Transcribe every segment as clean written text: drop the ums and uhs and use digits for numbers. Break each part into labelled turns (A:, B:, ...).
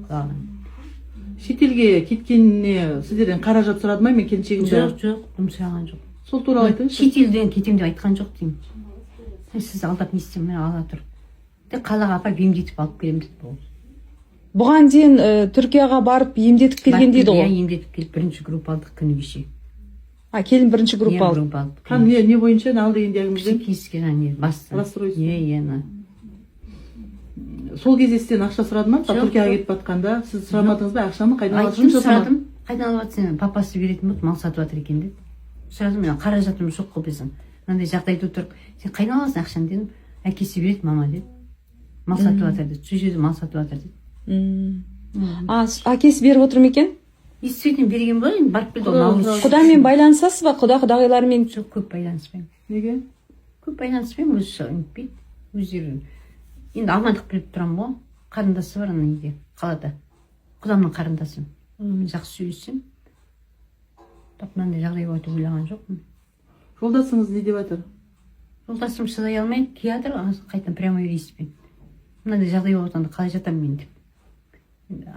A: Құдағым.
B: Шетелге кеткеніне сіздерден қаражат сұрады ма, мен келіншегімді?
A: Жоқ, жоқ, дым сұраған жоқ.
B: Сол туралы айтыңызшы.
A: Шетелден кетемін деп айтқан жоқ деймін. Сіз алдап не істеймін, міне ала тұр. Тек қалаға апарып емдетіп алып келемін деді, болды.
C: Бұған дейін Түркияға барып емдетіп келген дейді
A: Иә,
C: ғой.
A: емдетіп келіп, бірінші группа алдық күні кеше.
C: А, келін бірінші группа
A: Иә,
C: алды.
A: группа алдық.
B: Қан не бойынша ал деген диагнозбен?
A: Психический не басты.
B: Расстройство.
A: Иә, иә, ана.
B: Сол кезде сізден ақша сұрады ма? Мысалы,
A: Жоқ,
B: Түркияға
A: жоқ.
B: кетіп жатқанда сіз сұрамадыңыз ба, ақшаны қайдан алып
A: Айттым,
B: жұмыс жасамады?
A: сұрадым. Қайдан алып жатсың? Папасы беретін болды, мал сатып жатыр екен деді. Сұрадым, мен қаражатым жоқ қой біздің. Мынандай жағдайда отырып, сен қайдан аласың ақшаны дедім. Әкесі береді, мама деді. Мал сатып жатыр деді. Сол жерде мал сатып жатыр деді.
C: А, әкесі беріп отыр ма екен?
A: Действительно берген болар, енді барып келді ғой, наурыз.
C: Құдамен байланысасыз ба? Құда құдағилармен?
A: Жоқ, көп байланыспаймын.
B: Неге?
A: Көп байланыспаймын, өзі нетпейді. Өздері. Енді амандық біліп тұрамын ғой. Қарындасы бар ана неде, қалада. Құдамның қарындасы. Онымен жақсы сөйлессем. Бірақ мынандай жағдай болады деп ойлаған жоқпын.
B: Жолдасыңыз не деп жатыр?
A: Жолдасым шыдай алмай келатыр, қайтадан прямой рейспен. Мынандай жағдай болып жатқанда қалай жатамын мен деп. Енді,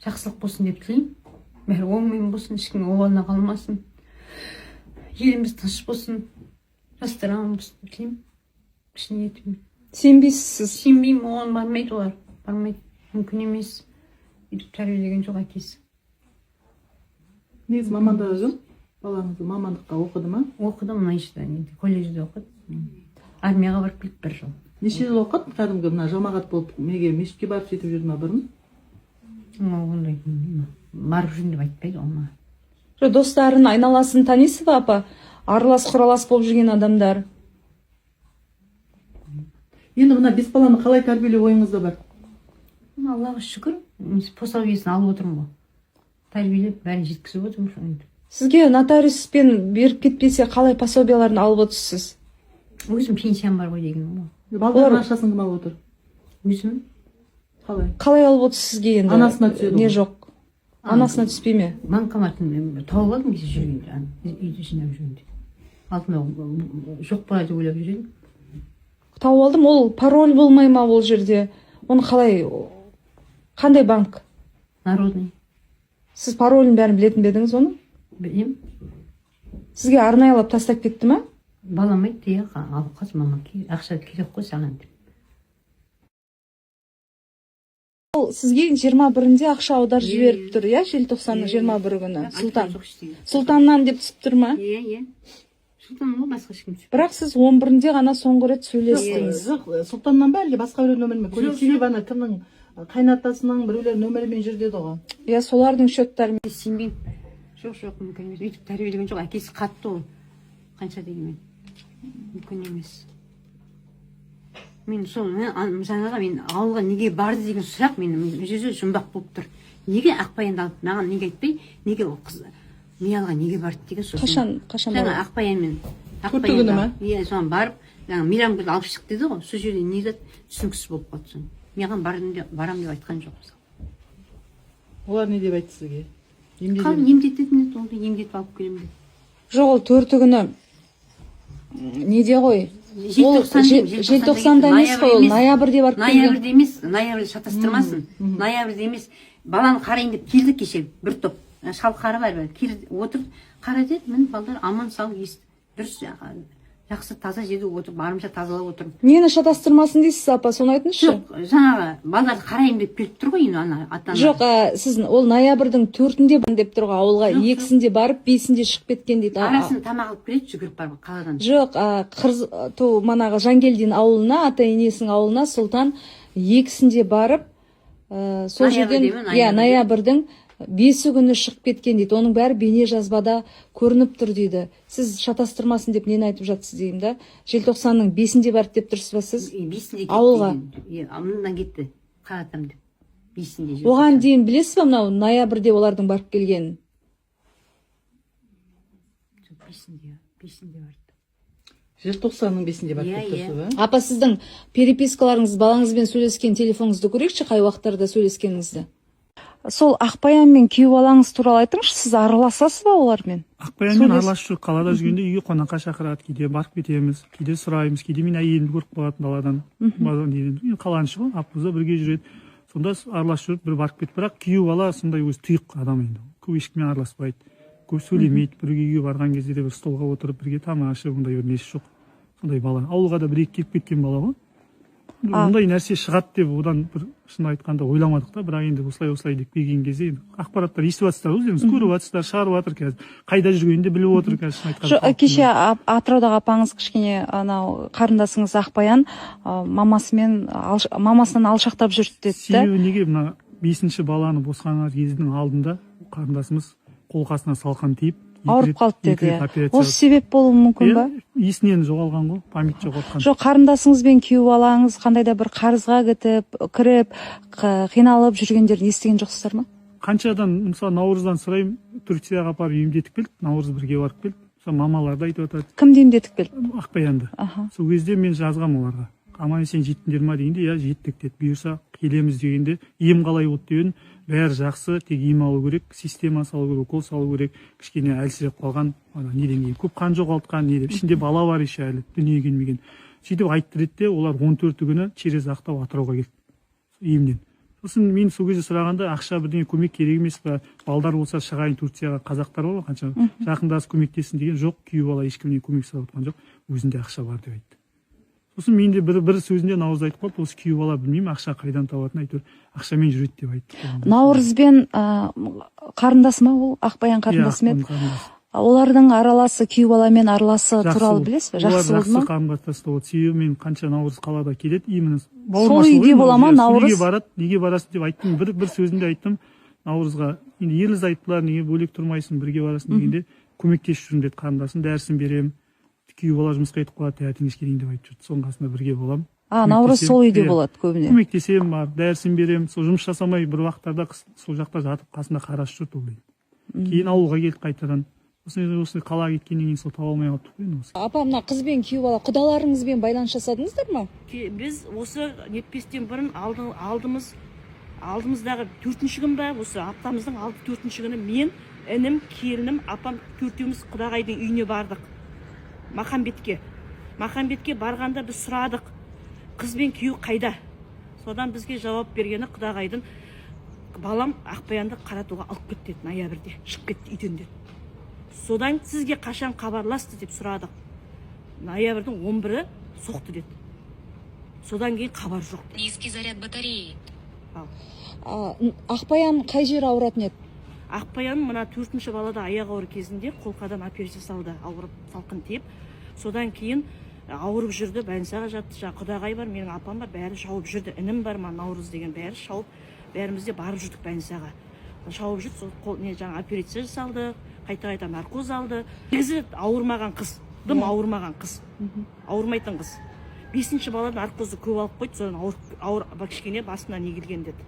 A: жақсылық болсын деп тілеймін. Бәрі оңмен болсын, ешкімнің обалына қалмасын. Еліміз тыныш болсын, жастар аман болсын деп тілеймін. Шын ниетіммен.
C: Сенбейсіз.
A: Сенбеймін, оған бармайды олар. Бармайды. Мүмкін емес. Өйтіп тәрбиелеген жоқ әкесі.
B: Негізі мамандығы кім? Балаңыз мамандыққа оқыды ма?
A: Оқыды, мына неде, колледжде оқыды. Армияға барып келді бір жыл.
B: Неше жыл оқыды? Кәдімгі мына жамағат болып неге мешітке барып сөйтіп жүрді ма бұрын?
A: Ондай білмеймін. Барып жүрмін деп айтпайды ол маған.
C: Жоқ, достарын, айналасын танисыз ба, апа? Аралас құралас болып жүрген адамдар.
B: Енді мына 5 баланы қалай тәрбиелеу ойыңызда бар?
A: Аллаға шүкір, пособиесін алып отырмын ғой. Тәрбиелеп бәрін жеткізіп отырмын енді.
C: Сізге нотариуспен беріп кетпесе, қалай пособияларын алып отырсыз?
A: Өзім пенсиям бар ғой дегенім ғой.
B: Балдардың ақшасын кім алып отыр?
A: Өзім.
B: Қалай?
C: Қалай алып отырсыз сізге енді?
B: Анасына түседі
C: Не
B: ғой.
C: жоқ. Анасына түспей ме?
A: Банкоматын тауып алдым кеше жүргенде, ана үйді жинап жүргенде. Алдында жоқ болады деп ойлап жүр едім.
C: Тауып алдым, ол пароль болмай ма ол жерде? Оны қалай, қандай банк?
A: Народный.
C: Сіз паролін бәрін білетін бе едіңіз оны?
A: Білемін.
C: Сізге арнайылап тастап кетті ма?
A: Балам айтты, иә, алып қалсын, мама, ақша керек қой саған деп.
C: Ол сізге 21-інде ақша аударып
A: Иә,
C: жіберіп
A: иә.
C: тұр, иә, желтоқсанның
A: Иә,
C: 21 күні.
A: Айтқан
C: Сұлтан.
A: жоқ ештеңе.
C: Сұлтаннан деп түсіп тұр ма?
A: Иә, иә. Сұлтан ғой, басқа ешкім түспейді.
C: Бірақ сіз 11-інде ғана соңғы рет сөйлестіңіз.
B: Жоқ, Сұлтаннан ба, әлде басқа біреудің нөмірімен?
A: Жоқ,
B: Көресің ана кімнің қайнатасының біреулер нөмірімен жүр деді ғой.
C: Иә, солардың счеттарымен.
A: Сенбеймін. Жоқ, жоқ, мүмкін емес. Өйтіп тәрбиелеген жоқ. Әкесі қатты ол. Қанша дегенмен. Мүмкін емес. Мен сол жаңағы мен ауылға неге барды деген сұрақ менің жүзі жұмбақ болып тұр. Неге Ақбаянды алып, маған неге айтпай, неге ол қыз Миялға неге барды деген сосын.
C: Қашан
A: Жаңа
C: барды?
A: Ақбаянмен.
B: Төрті күні ма?
A: Иә, соған барып, жаңа Мейрамгүлді алып шықты деді ғой. Сол жерде не зат түсініксіз болып қалды соны. Маған бардым деп, барам деп айтқан жоқ мысалы.
B: Олар не деп айтты сізге?
A: Қалай емдететін еді, онда емдетіп алып келемін деп.
C: Жоқ, ол төрті күні неде ғой? Ол
A: Желтоқсан,
C: желтоқсанда емес қой, ол ноябрьде барып келген.
A: Ноябрьде емес, ноябрьде шатастырмасын. Ноябрьде емес. Баланы қарайын деп келді кеше бір топ. Шалқары бар, бәрі. Келді, отырып, қара деді, міне балдар аман сау ес. Дұрыс, жақсы таза жерде отырып, барымша тазалап отырмын.
C: Нені шатастырмасын дейсіз, апа, соны айтыңызшы.
A: Жоқ, жаңағы балдарды қарайын деп келіп тұр ғой енді ана ата-ана.
C: Жоқ, сіз ол ноябрьдің 4-інде деп тұр ғой ауылға,
A: Жоқ, жоқ.
C: 2-сінде барып, 5-інде шығып кеткен дейді.
A: Арасында тамақ алып келеді, жүгіріп барып қаладан.
C: Жоқ, ту манағы Жангелдин ауылына, ата енесінің ауылына Сұлтан 2-сінде барып, сол
A: Ноябрьде
C: жерден,
A: ме,
C: иә,
A: ноябрьде?
C: ноябрьдің 5 күні шығып кеткен дейді. Оның бәрі бейне жазбада көрініп тұр дейді. Сіз шатастырмасын деп нені айтып жатсыз деймін да. Желтоқсанның 5-інде барды деп тұрсыз ба сіз?
A: 5-інде кетті.
C: Ауылға.
A: Иә, мындан кетті. Қаратам деп. 5-інде.
C: Оған дейін білесіз ба мынау ноябрьде олардың барып келгенін?
A: Жоқ, 5-інде барды.
B: Желтоқсанның 5-інде барып
A: Иә,
B: кетіп тұрсыз ба?
C: Апа, сіздің перепискаларыңыз, балаңызбен сөйлескен телефоныңызды көрейікші, қай уақыттарда сөйлескеніңізді. Сол Ақбаян мен күйеу балаңыз туралы айтыңызшы, сіз араласасыз ба олармен?
D: Ақбаянмен
C: Сөйлес-
D: араласып жүріп, қалада жүргенде үйге қонаққа шақырады, кейде барып кетеміз, кейде сұраймыз, кейде мен әйелімді көріп қалатын даладан. Базар неден, енді қаланың іші ғой, автобуста бірге жүреді. Сонда араласып жүріп, бір барып кетті. Бірақ күйеу бала сондай өзі тұйық адам енді, көп ешкіммен араласпайды, көп сөйлемейді. Бірге үйге барған кезде де бір столға отырып, бірге тамақ ішіп, ондай бір несі жоқ сондай бала. Ауылға да бір екі келіп кеткен бала ғой. Ондай нәрсе шығады деп одан бір, шын айтқанда, ойламадық та. Бірақ енді осылай осылай деп келген кезде, енді ақпараттар естіп жатсыздар ғой, өздеріңіз көріп жатсыздар, шығарып жатыр, қазір қайда жүргенін де біліп отыр қазір, шын айтқанда, халықтың
C: Кеше
D: бәрі.
C: Атыраудағы апаңыз, кішкене анау қарындасыңыз Ақбаян мамасымен мамасынан алшақтап жүрді деді да.
D: Себебі неге? Мына бесінші баланы босанар кездің алдында қарындасымыз қолқасына салқын тиіп, екі
C: Ауырып қалды
D: екі
C: деді,
D: рет
C: иә.
D: операция.
C: Осы себеп болуы мүмкін ба?
D: Иә, есінен жоғалған ғой, память жоғалтқан.
C: Жоқ, қарындасыңыз бен күйеу балаңыз қандай да бір қарызға кіріп, қиналып жүргендерін естіген жоқсыздар ма?
D: Қаншадан, мысалы, Наурыздан сұраймын, Турцияға апарып емдетіп келді, Наурыз бірге барып келді. Мысалы, мамалар да айтып жатады.
C: Кімді емдетіп келді?
D: Ақбаянды. Сол кезде мен жазғанмын оларға, аман есен жеттіңдер ма дегенде, иә, жеттік деді, бұйырса келеміз дегенде, ем қалай болды деп едім, бәрі жақсы, тек ем алу керек, система салу керек, укол салу керек, кішкене әлсіреп қалған ана неден кейін, көп қан жоғалтқан не деп, ішінде бала бар еще, әлі дүниеге келмеген. Сөйтіп айтты деді де, олар 14-і күні через Ақтау Атырауға келді емнен. Сосын мен сол кезде сұрағанда, ақша бірдеңе көмек керек емес па, балдар болса шығайын Турцияға, қазақтар бар ғой қанша, жақындасып көмектессін деген, жоқ, күйеу бала ешкімнен көмек сұрап жатқан жоқ, өзінде ақша бар деп айтты. Сосын мен де бір сөзінде Наурыз айтып қалды, осы күйеу бала білмеймін ақша қайдан табатынын, әйтеуір ақшамен жүреді деп айтты.
C: Наурызбен қарындасы ма ол, Ақбаян қарындасы ма
D: Иә,
C: еді?
D: қарындасы.
C: Олардың араласы, күйеу баламен араласы
D: Жақсы
C: туралы
D: болды.
C: білесіз бе?
D: Олар
C: Жақсы болды ма?
D: Жақсы қарым қатынаста болды. Себебі мен қанша Наурыз қалада келеді именно.
C: Сол үйде бола ма
D: Иә, сол
C: Наурыз?
D: үйге барады. Неге барасың деп айттым, бір сөзімде айттым Наурызға, енді ерлі зайыптылар неге бөлек тұрмайсың, бірге барасың дегенде, көмектесіп жүрмін деді, қарындасым, дәрісін беремін, күйеу бала жұмысқа кетіп қалады, таңертең кешке дейін деп айтып жүрді, соның қасында бірге боламын.
C: А, Наурыз
D: Көмектесемін.
C: сол үйде
D: Иә.
C: болады көбіне.
D: Көмектесемін, барып дәрісін беремін, сол жұмыс жасамай бір уақыттарда сол жақта жатып, қасында қарасып жүрді ол дейді. Кейін ауылға келді қайтадан, осындай осындай қалаға кеткеннен кейін сол таба алмай қалыптық қой енді осы.
C: Апа, мына қыз бен күйеу бала құдаларыңызбен байланыс жасадыңыздар ма?
E: Біз осы нетпестен бұрын алдымыздағы төртінші күн ба, осы аптамыздың алды төртінші күні мен, інім, келінім, апам төртеуміз құдағайдың үйіне бардық Махамбетке. Махамбетке барғанда біз сұрадық, қыз бен күйеу қайда? Содан бізге жауап бергені құдағайдың, балам Ақбаянды Қаратауға алып кетті деді, ноябрьде шығып кетті үйден деді. Содан сізге қашан хабарласты деп сұрадық, ноябрьдің 11-і соқты деді, содан кейін хабар жоқ деді.
F: Низкий заряд батареи.
E: Ал.
C: Ақбаян қай жері ауыратын еді?
E: Ақбаян мына төртінші балада аяғы ауыр кезінде қолқадан операция салды, ауырып, салқын тиіп. Содан кейін ауырып жүрді, больницаға жатты. Жаңағы құдағай бар, менің апам бар, бәрі шауып жүрді, інім бар ма, Наурыз деген, бәрі шауып, бәріміз де барып жүрдік больницаға, шауып жүрді. Сол қол, не, жаңағы операция жасалды, қайта қайта наркоз алды. Негізі ауырмаған қыз, дым ауырмаған қыз, ауырмайтын қыз. Бесінші бала наркозды көп алып қойды, содан ауыр, ауыр, кішкене басына не келген деді,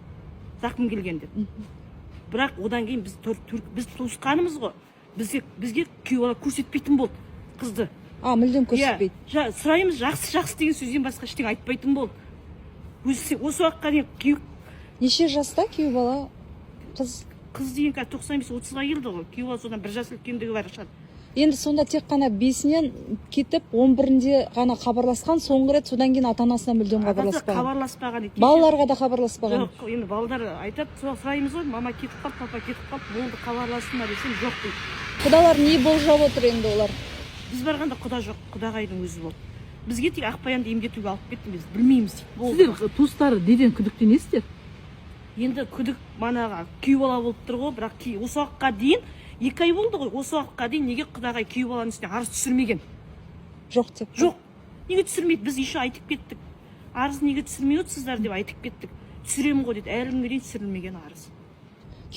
E: зақым келген деді. Бірақ одан кейін біз біз туысқанымыз ғой, бізге күйеу бала көрсетпейтін болды қызды.
C: А, мүлдем көрсетпейді?
E: Иә, сұраймыз, жақсы, жақсы деген сөзден басқа ештеңе айтпайтын болды өзі. Осы уақытқа дейін күйеу
C: Неше жаста күйеу бала, қыз?
E: Қыз деген қазір 95, 30-ға келді ғой, күйеу бала содан бір жас үлкендігі бар шығар.
C: Енді сонда тек қана бесінен кетіп, 11-інде ғана хабарласқан соңғы рет, содан кейін ата анасына мүлдем
E: Атасы
C: хабарласпаған?
E: Хабарласпаған кеше.
C: Балаларға да хабарласпаған?
E: Жоқ, енді балдар айтады, сұраймыз ғой, мама кетіп қалды, папа кетіп қалды, болды, хабарласты ма десем, жоқ дейді.
C: Құдалар не болжап отыр енді олар?
E: Біз барғанда құда жоқ, құдағайдың өзі болды. Бізге тек Ақбаянды емдетуге алып кетті, біз білмейміз дейді, болды.
B: Сіздер туыстары неден күдіктенесіздер?
E: Енді күдік манағы күйеу бала болып тұр ғой. Бірақ осы уақытқа дейін, 2 ай болды ғой, осы уақытқа дейін неге құдағай күйеу баланың үстіне арыз түсірмеген?
C: Жоқ деп?
E: Жоқ, неге түсірмейді? Біз еще айтып кеттік, арыз неге түсірмей отырсыздар деп айтып кеттік. Түсіремін ғой деді, әлі күнге дейін түсірілмеген арыз.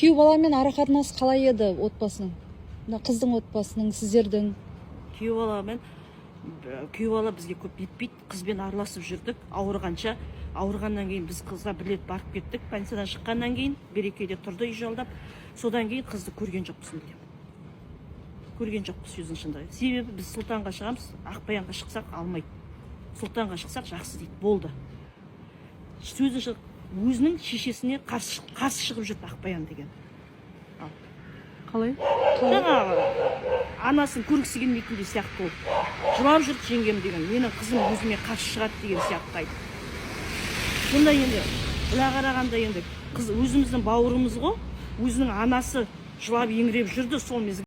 C: Күйеу баламен ара қатынасы қалай еді отбасының, мына қыздың отбасының, сіздердің?
E: Күйеу бала бізге көп нетпейді, қызбен араласып жүрдік ауырғанша. Ауырғаннан кейін біз қызға бір рет барып кеттік, больницадан шыққаннан кейін Берекеде тұрды үй жалдап. Содан кейін қызды көрген жоқпыз, мүлдем көрген жоқпыз, сөздің шындығы. Себебі біз Сұлтанға шығамыз, Ақбаянға шықсақ алмайды, Сұлтанға шықсақ жақсы дейді, болды. Сөзі өзінің шешесіне қарсы шығып жүрді Ақбаян деген.
B: Қалай?
E: Жаңағы анасын көргісі келмейтіндей сияқты болып жылап жүрді жеңгем деген, менің қызым өзіме қарсы шығады деген сияқты айтты. Сонда енді Былай қарағанда, енді қыз өзіміздің бауырымыз ғой, өзінің анасы жылап еңіреп жүрді сол мезгіл.